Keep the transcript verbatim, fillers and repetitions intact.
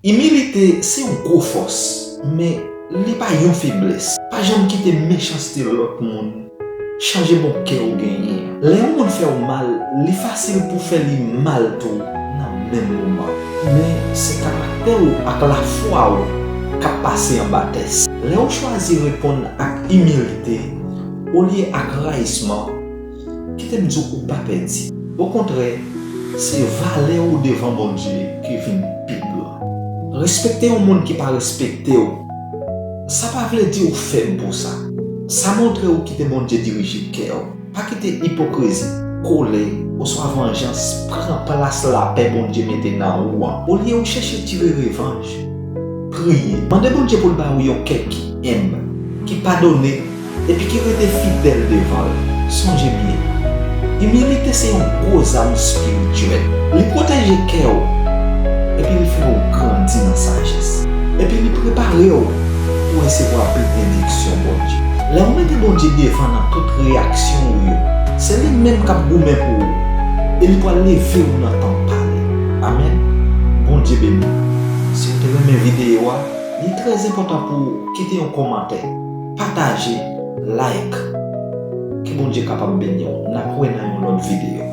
Imilite se yon gwo fòs, men li pa yon feblès. Pa janm kite mechanste lòt moun chanje bon kè w genyen an. Lè yon moun fè w mal, li fasil pou fè li mal tou nan menm moman. Men se karaktè w ak lafwa w k ap pase anba tès. Lè w chwazi reponn ak imilite olye ak rayisman, kite m di w, ou pa pèdi. Okontrè, se valè w devan Bondye ki vin pi gran. Respekte yon moun ki pa respekte w, sa pa vle di w fèb pou sa. Sa montre w kite Bondye dirije kè w. Pa kite ipokrizi, kolè, oswa vanjans pran plas lapè Bondye mete nan ou an. Olye w chèche tire revanj, priye. Mande Bondye pou l ba w yon kè ki enb, ki padone, epi ki rete fidèl devan l. Sonje byen, imilite se yon gwo zam espirityèl. Li pwoteje kè w, epi li fè w grandi nan sajès. Epi li prepare w pou w resevwa benediksyon Bondye. Lè w mete Bondye devan nan tout reyaksyon w yo, se li menm k ap goumen pou ou, e li pral leve w nan tan pa li. Amèn. Bondye beni w. Si w te renmen videyo a, li trè enpòtan pou w kite yon kòmantè, pataje, like. Ke Bondye kapab beni w. N ap wè nan yon lòt videyo.